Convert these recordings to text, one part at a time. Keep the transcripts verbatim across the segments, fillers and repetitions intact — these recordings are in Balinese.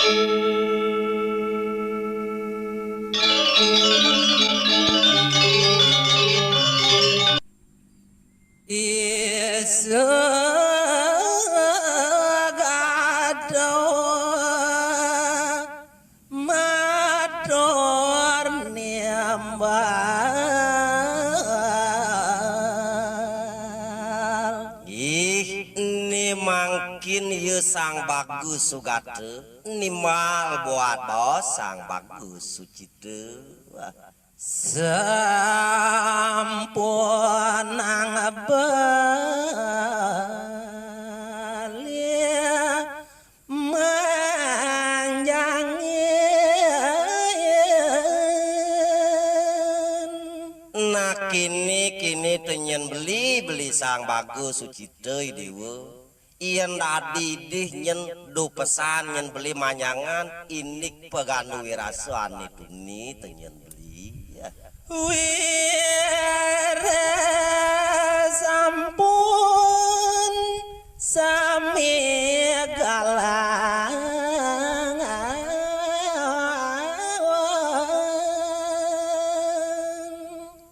Isegado matur nimbal. Ih, ni mangkin ya Sang Bagus Sugata, nimbal buat baos Sang Bagus Sucita. Wah. Sampunang beli manjangin. Nah, kini, kini teu nyén beli, beli Sang Bagus Sucita, i Déwa. Yén dadi dih nyén dupesan nyén beli manjangan, indik paganu wirasa ané tuni teu nyén beli. Wira sampun sami galang.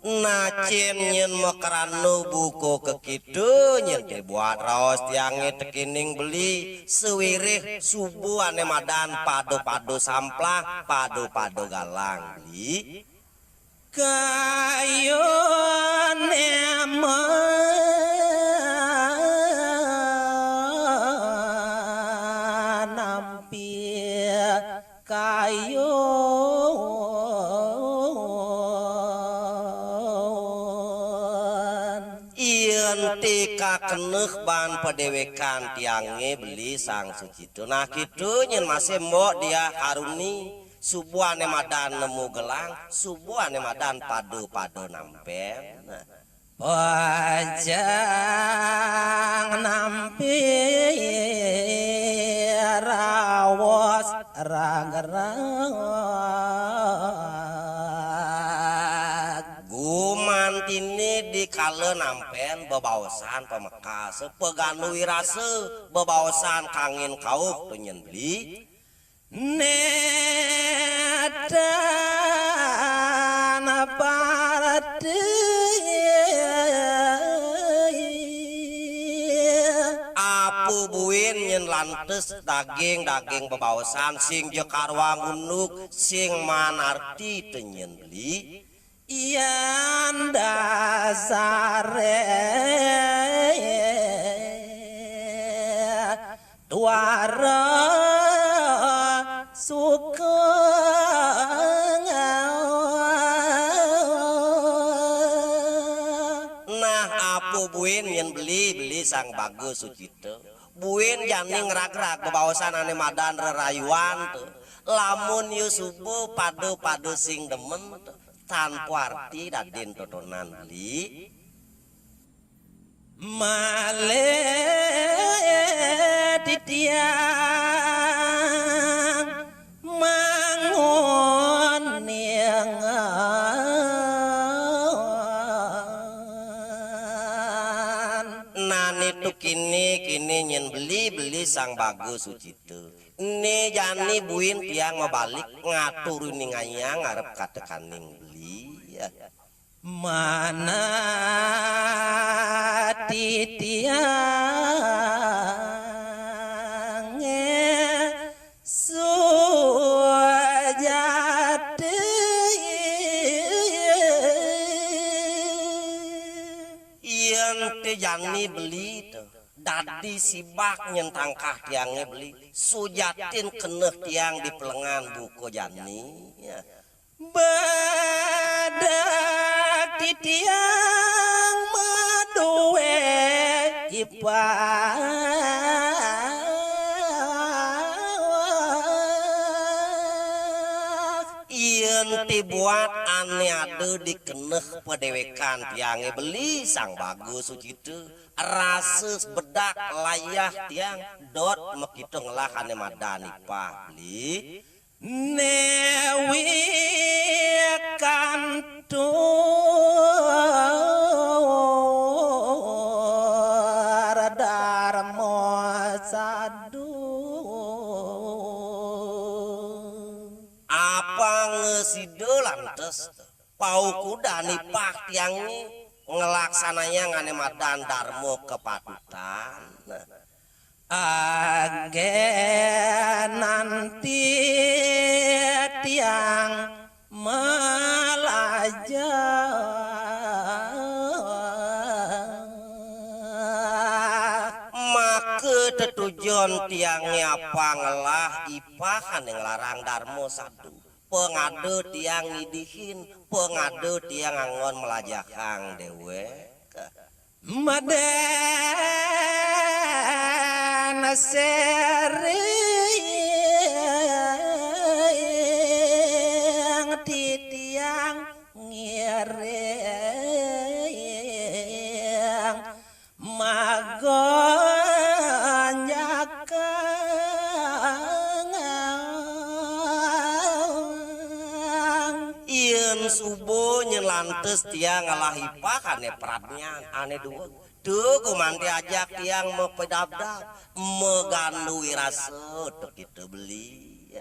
Nacén nyén makrana buka kakitu nyén té buat raos tiangé tekéning beli, sawiréh suba ané madan pada-pada samplah, pada-pada galang beli. Kayuné manampi kayun. Yén té kakeneh ban padéwékan tiangé beli Sang Sucita. Nah, kitu nyén masih mbok dia karuni, suba ané madan nemu gelang, suba ané madan pada-pada nampén. Nah. Pajang nampi raos ragrag. Gumantiné dikala nampén bebaosan pamekas, paganu wirasa, bebaosan kangin kauh teu nyén beli. Nétan parti. Apu buin nyén lantes daging-daging bebaosan sing ja karuang unduk sing manarti teu nyén beli. Yan dasaré tuara suka. Nah, apu buin nyén beli, beli Sang Bagus Sucita. Buin jani ngragrag bebaosan ané madan rerayuan teu. Lamun ya suba pada-pada sing demen teu. Tan puarti dadin totonan beli. Malih titiang manguningan. Nani tu kini, kini nyén beli, beli Sang Bagus Sucita. Né jani buin tiang mabalik ngatur ningayang ngarep katekaning beli. Mana titiangé sujati. Yén té jani beli teu dadi sibak nyén tangkah tiangé beli, sujatin keneh tiang di pelengan buka jani. Ya. Badak titiang madué ipah. Yén ti buat ané ada di keneh padéwékan tiangé beli Sang Bagus Sucita, rasa bedak layah tiang dot makita ngelah ané madan ipah beli. Néwé kantur Darma Sadu. sida lantas paukudan ipah tiangé nglaksanayang ané madan darma kapatutan. Agénan tiang malajah. Maka tetujon tiangé apang ngelah ipah ané nglarang darma sadu. Pangada tiang ngidihin, pangada tiang anggon mlajahang déwék. Madén sering titiang ngiring magonjak. Yén suba nyén lantas tiang ngelah ipah ané pradnyan, ané dueg. Tuh gumanti ajak tiang mapidabdab, magandu wirasa teka kita beli.